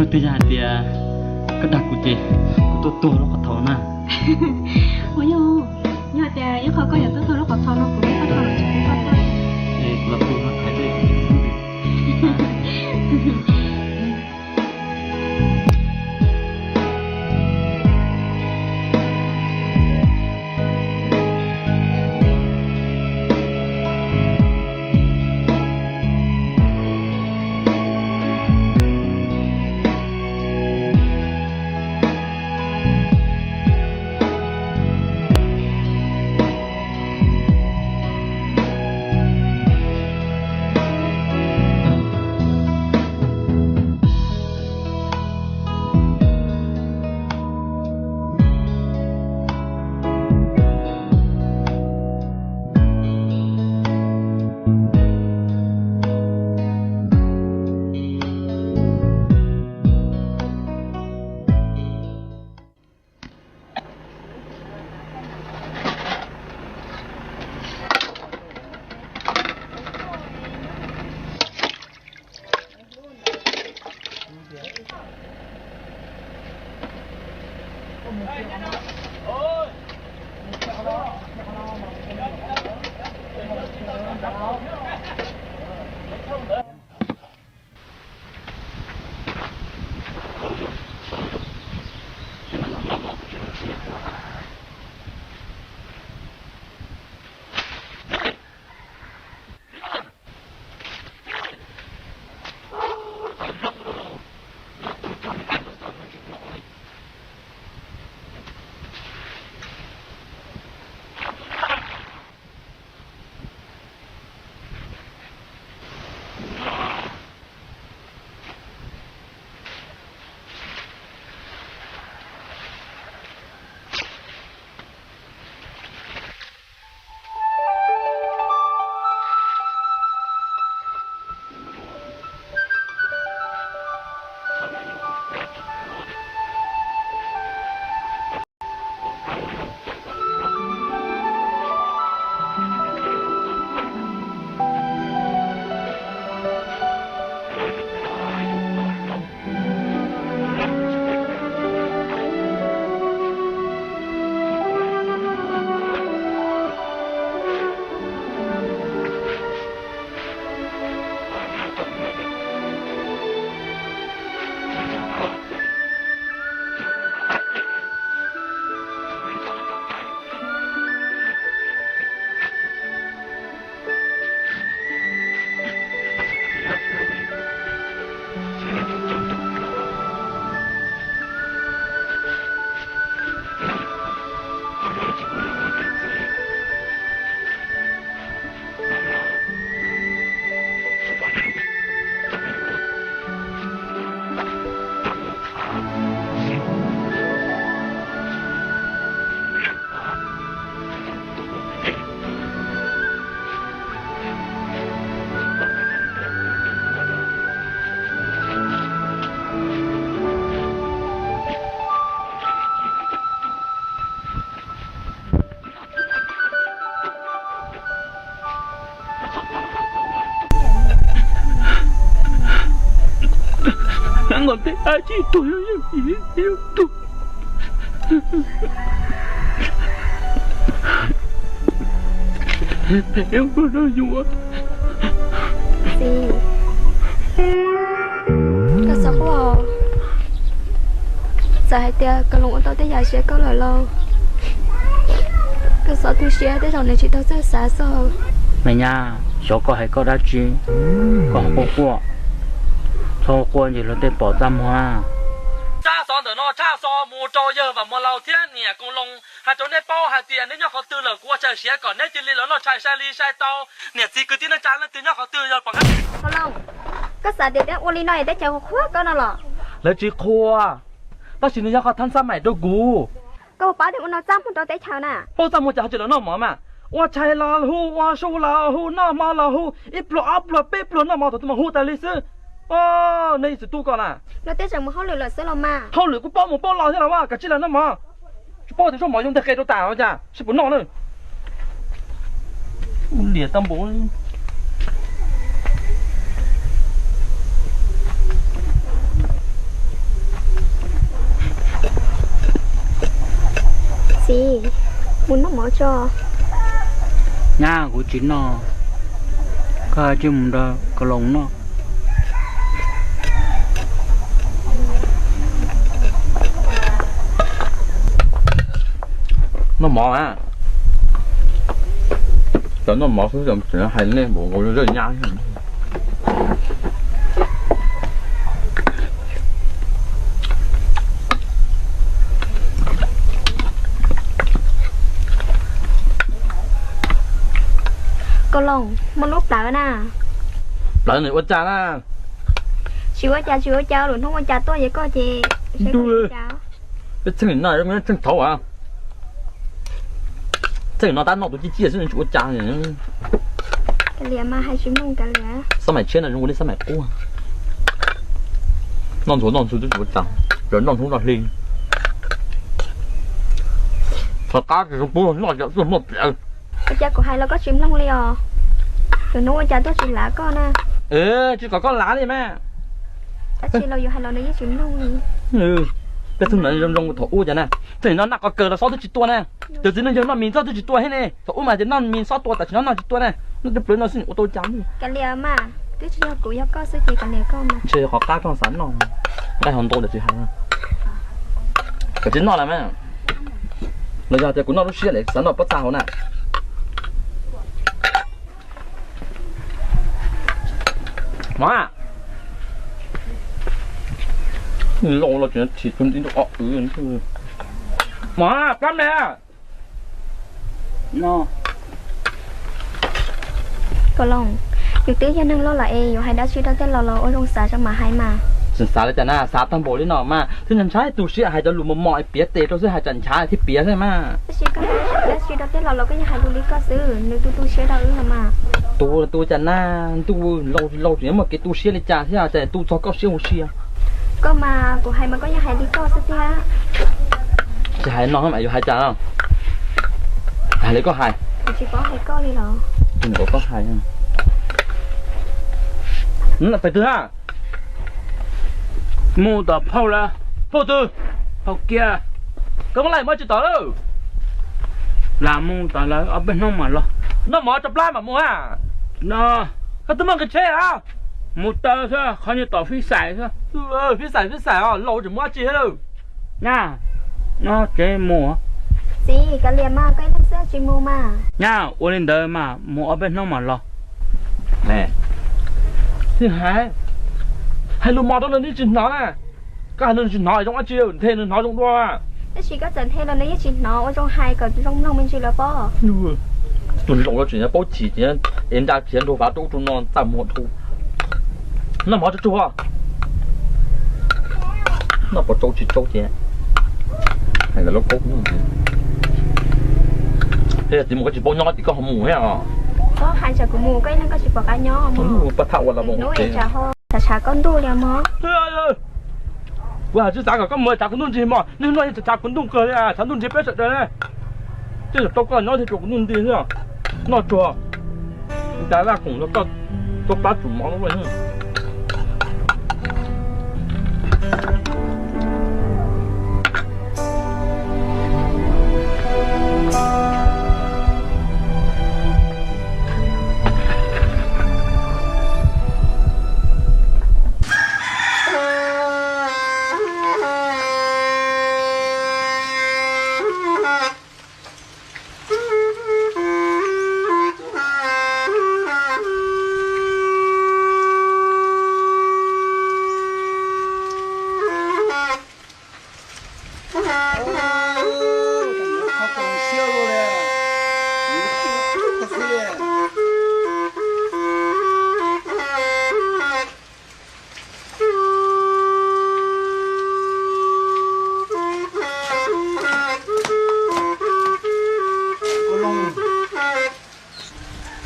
Twb yog hais tias koj dag kuv ces kuv tuaj tuag lub qhov thau na. Ua yog, yog hais tias ib qho koj yuav tuaj tuag lub qhov thau no kuv muab koj rho los tsis pub koj tuaj. Es kuv los tuag no hais tias kuv tsis pub. Nqa nqos tes ab tsis tuag, yog yog tsis tuag. Txiv, koj txhob quaj. Txawm hais tias Koos Loos ua tau tej yam siab koj lawm los koj txhob tu siab, tej zaum nws tsis tau txawj xav xwb. Me nyab, xyov koj hais koj dab tsi, koj quaj quaj, txhob quaj ntsis luag tej pom txaj muag. Tshaj xov ntawm no tshaj xov mus rau yawg Vam Muas Laus thiab niam Koos Loos, hais rau nej paub hais tias neb nyob qhov twg lawm, kuv ua tsaug siab kom neb cia li los noj tshais sai li sai tau. Niam txiv kwv tij neej tsa leej twg nyob qhov twg yog pom Koos Loos, koj xav tias peb ua li no es teb chaws qhuav koj no los? Lawv tsis qhuav, tab sis nws yog qhov thab xab maim rau kuv. Koj puas paub tias ua no txaj muag rau teb chaws na? Paub txaj muag ces ho tsis los noj mov mas. Ua tshais los hu, ua su los hu, noj hmo los hu, ib pluag ob pluag peb pluag noj mov thaum twg mas hu tas li xwb. Nej ib txwm tu koj na. Luag tej tseem mus hauj lwm lawm xwb los mas. Hauj lwm kuj paub mus paub los thiab los, kav tsij los noj mov. Tsis paub tias zaub mov zoo ntag qe rau tas os, cas sib puas noj na. Liam tau npaum. Txiv, mus noj mov tso. Nyab, kuv tsis noj, koj cia mus nrog Kos Loos noj. Noj mov a. Cov noj mov xwb hais nej npaum nkaus zaj nyab. Kos Loos, muaj lub plawv na. Plawv nws ua cas na? Tsis ua cas, tsis ua cas, lwm hnub ua cas tuaj ces koj ces. Peb txheej no txheej thaud a. Txheej no tab noj tus ciaj ciaj xwb tsis ua cas. Kav liam mas, hais tsis mloog kav liam. Xab maim tshiab no zoo li xab maim qub. Noj ntxuav noj ntxuav twb tsis ua cas, ces noj hnub noj hli. Qhov qab tsis zoo pub noj cov tuaj muaj plawv. Ua cas kuv hais los koj tsis mloog li os? Lwm hnub ua cas tuaj tsis lav koj na. Tsis kom koj lav li mas. Tab sis los yus hais los nws yeej tsis mloog li. Peb tug ntawd zoo zoo thaum ub cas na. Txheej no noj qos kawg los xob twb tsis tua na. Cov txiv neej yawg noj mis xob twb tsis tua thiab ne. Thaum ub mas tias noj mis xob tua, tam sim no noj tsis tua na. Noj cov plawv no xwb ua tau cas li. Kav liam mas, twb tsis yog kuv yog koj xwb ces kav liam koj mas. Ntshe qhov qab koj xav noj, nqaij hauv ntau lawm tsis hais. Koj tsis noj lawm mas. Los yog tias kuv noj lub siab lawm xav noj pob txha hauv na. Mov, los los tsis thim tus nti ntu o w. Mov, plab me. Kos Loos, yus twb yog neeg loj lawm es yuav hais dab tsi rau tej laus los ua zoo xav tso mam hais mas. Tsis xav li cas na, xav tag npaum li no mas twb ntshai tus siab hais cov lus mos mos es piav tes rau xwb, hais tsam ntshav thiaj piav xwb mas. Tab sis koj hais dab tsi rau tej laus los koj yeej hais lu li koj xwb, nws tu tu siab rau wb no mas. Tu tu cas na, ntuj laus laus tseem muaj kev tu siab li cas thiab, cas tu txog koj siab ua si. Koj mas kuv hais mas koj yeej hais li koj xwb thiab. Tsis hais no mas yuav hais cas? Hais li koj hais. Kuv tsis paub hais koj li los? Tsis paub koj hais. Pem twg a? Mus tom phauj lawm. Phauj twg? Phauj Kiab. Koj muab laij muab tsis tom lawm. Lam mus tom lawv ob peb hnub mam los. Noj mov tso plab mam mus a. No. Koj twb muaj nqi tsheb a? Mus taw xwb, qhov nyiaj tom fib xais xwb. Fib xais fib xais os, laus tseem mus dab tsi thiab lawm. Nyab, no tsev mus. Txiv, kav liam mas, koj ib leeg xwb tsis mus mas. Nyab, ua li ntawd mas mus ob peb hnub mam los. Hais lus mos rau nws nws tsis hnov na. Koj hais nws tsis hnov zoo dab tsi, nthe nws hnov zoo dua. Tab sis koj txawm nthe los nws yeej tsis hnov, ua zoo hais kom zoo mloog me ntsis los pob. Tus laus tseem paub chim ces es nra khiav nrug vav rau ub rau no txaj muag dhau. Noj mov tsuag tsuag. Noj puas tsau tsis tsau ces hais lawv lub kaub hnub. Thiab yog txiv mus koj tsis paub nyob ces koj ho mus thiab os. Koj hais tsam kuv mus koj ib leeg koj tsis pom qab nyob. Paj thaj ua la mus hnub es tsam ho tshav tshav koj ntuj li mog. Kuv hais tsis xav kom koj mus tshav kuv ntuj ntsig mog, niaj hnub no yeej tshav tshav kuv ntuj kawg li, tshav ntuj ntsig peb sawv daws ne. Twb yog rau koj nyob thiaj tsuas kuv ntuj nti xwb. Noj tsuag, cas laj koom rau koj tuaj plab tsum mov lub.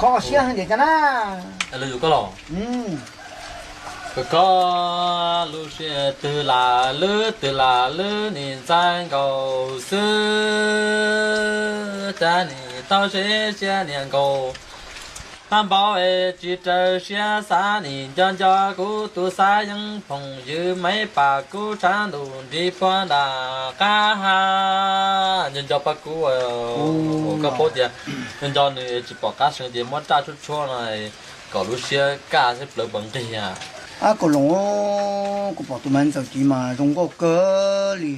Kho siab heev tiag cas na. Koj los, koj koj lub siab twg lam lub twg lam lub nim ntxaij nkaus xwb, cas nim tau seb siab niam nkaus. Hab npaum es tsis raws siab xav nim nco nco kuv tus xav yeeb phoom ywg maiv pam kuv tshav ntuj nrig puag nram qab ha. Nco nco Paj Kub, koj paub tias nco nco nws tsis pom qab seev ces muab raj tshuab tshuab no kom lub siab kaj thiab plawv puas nqig. Ab, Kaus Loos, kuv pom tus Maiv Ntxawm tid mas zoo nkauj kawg li,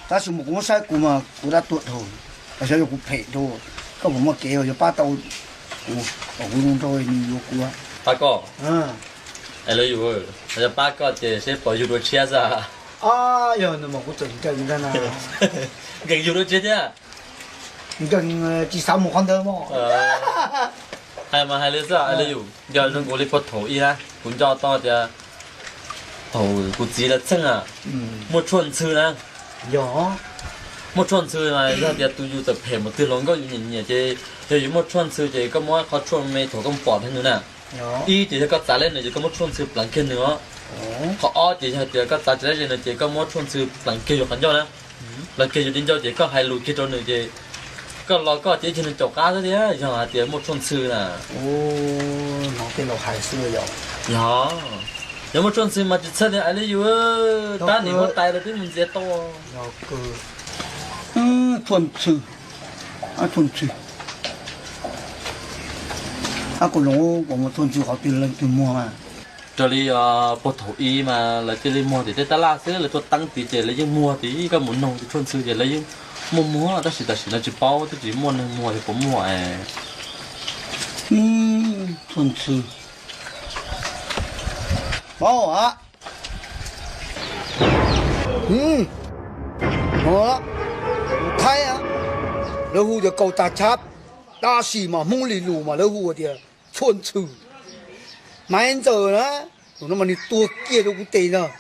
tab sis mas kuv muab saib kuv mas kuv dab tuag dhau, xyov yog kuv phem dhau, koj puas muaj kev uas yuav pab tau kuv kom kuv zoo nraug nws yuav kuv? Pab koj? Yog pab koj ces seb puas yug dua tshiab xwb. Yog no mas kuv txawm nkees ntag na. Nkees yug dua tshiab thiab. Nkees tsis xav mus qhov ntawd mas. Hais mas hais li xwb, hais li yus yog zoo nkaus li puag thaum ub na, kuv nco tau tias thaum kuv txiv lawv txheej muaj tshuaj ntxhw na. Muaj tshuaj ntxhw mas yog tias tus yus txawm phem mus twg los nkauj yus nyiam nyiam ces yog yus muaj tshuaj ntxhw ces koj muab qhov tshuaj me thaum koj pom ntawd nws na. Ib ces yog koj txav leb nws ces koj muab tshuaj ntxhw pleev kiag nws os. Qhov ob ces yog tias koj txav tsis leb ze nws ces koj muab tshuaj ntxhw pleev kiag yus qhov ncauj na. Pleev kiag yus li ncauj ces koj hais lus kiag rau nws ces koj los koj ces ib cag nws caum qab xwb thiab yog hais tias muaj tshuaj ntxhw na. Yog, yog muaj tshuaj ntxhw mas tsis txhawj tias hais li yus tab nim huab tais los twb mus ntxias tau. Tshuaj ntxhw, tshuaj ntxhw. Ab, Kaus Loos, puas muaj tshuaj ntxhw qhov twg leej twg muag mas? Raws li puag thaum ub mas lawv cia li muag tim tej tab laj xwb, lawv tuaj teeb tid ces lawv yeej muag tid, koj mus noog tus tshuaj ntxhw ces lawv yeej muaj muag, tab sis tam sim no tsis paub twb tsis muaj neeg muag li puas muaj. Tshuaj ntxhw. Paub a, Thaib, lawv hu tias kaus tas tshab, tab sis mas Hmoob li lus mas lawv hu tias tshuaj ntxhw. Maiv Ntxawm na, tus no mas nws tuag kiag rau kuv tes ntag.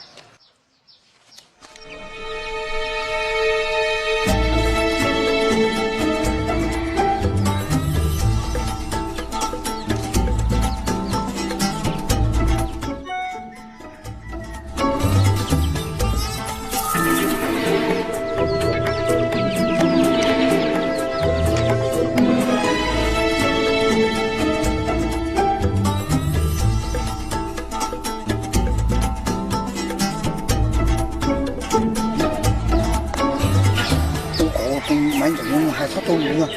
Ua kov tus Maiv Ntxawm no hais txhob tau lus na.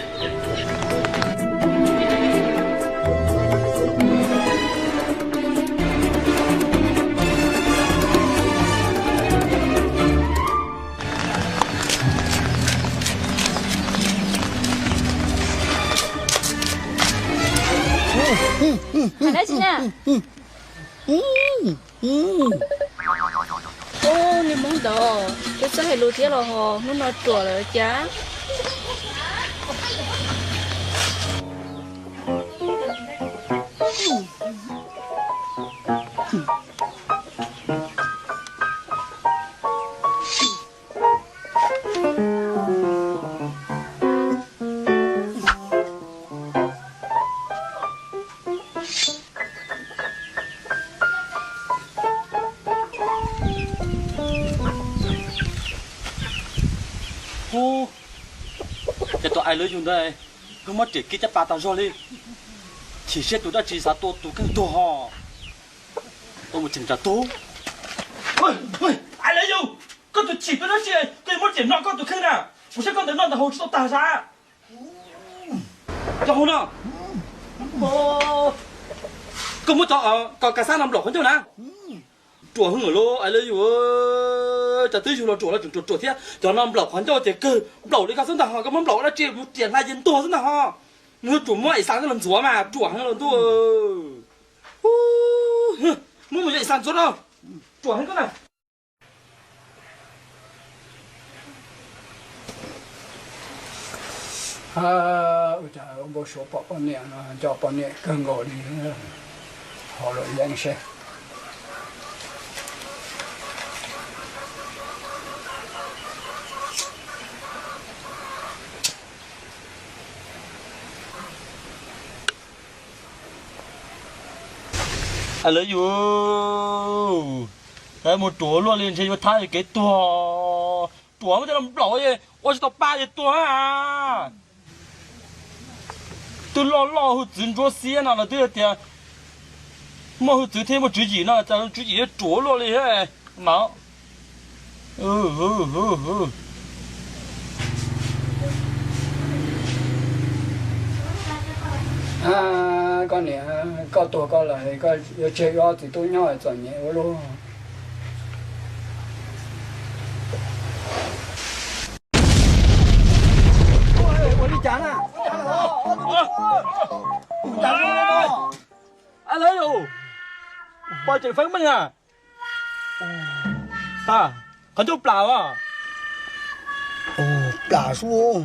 Hais dab tsi na? Ub, niag Hmoob ntawd, twb txawj hais lus thiab los ho hnub no ruam lawm cas? Ub, ces tus I love you ntawd, koj muab riam kiv caj pas tas zog li. Chim siab tus dab tsi xav tua tus kheej tuag ho. Ua mus cheem tsam tub. I love you, koj tus chim tus dab tsi, koj yuav muab riam no koj tus kheej na. Kuv saib koj ntawm no ntawm hauv tsis tau tag sav. Cov hauv no, koj muab cov ko kav xab no nplaum qhov ncauj na. Ruam heev lawm lauj, I love you. Cas twb yug los ruam los tseem ruam ruam thiab. Cov no nplaum qhov ncauj ces kawg nplaum li koj xwb ntag ho, koj muab nplaum ua dab tsi, mus riam hla ces ntuag xwb ntag ho. Nws yuav tsum muab ib xav los ntxuav mas ruam heev los ntuj. Muab mus yuav ib xav ntxuav no, ruam heev koj na. Ua cas npau suav pom poj niam no nco poj niam kawg nkaus li. Ho los yeej seb. I love you. Mus ruam luaj li ntshe yuav thab kev tuag. Ruam muab coj los nplaum ua tsis tau pa ces tuag. Twb loj loj hwj txwv ntsuab xiab no lawv twb tias muaj hwj txwv thiab muaj tswv yim no, cas tswv yim yuav ruam luaj li mas. Ub, ub, ub, ub. Koj niam, koj tuag koj lawm, koj yuav tseg wb ob txiv tub nyob txom nyem ua luaj. Ua li cas na? Lawv, pog tseem feeb meej na. Qhov ncauj plam os. Plam sub,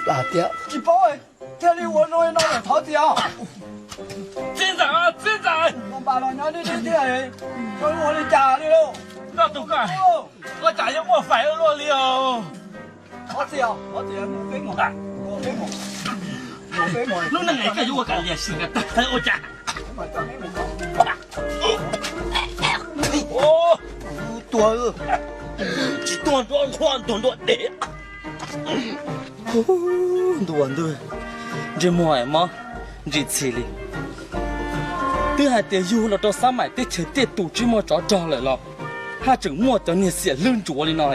plam tiag. Tsis paub, thiaj li ua zoo li no lawm, thov txim os. Txiv ntxawm, txiv ntxawm, npam los nyob deb deb thiab, ua li cas li lauj? Koj tus koj, koj tsam yuav muaj fais ua luaj li os. Thov txim, thov txim, peb mus, peb mus, peb mus. Lub neej no koj yuav ua kam liam sim kam tag ua cas? Tuag, tsis tuag nruab nqhuab, tuag nruab dej. Ntuj, ntuj, ntsej muag mob ntsis txhis li. Twb hais tias yug los rau Xab Maim teb chaws tiaj tus tsis muaj tsov rog lawm los haj tseem muaj cov niag xiam hlwb ntsuav li no,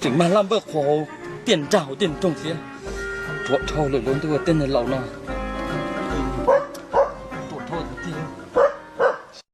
tseem mag laj npawj qhuav hauv tiaj nrag hauv tiaj nroog thiab. Ruam dhau lawm, lawv ntuj, tej neeg laus no.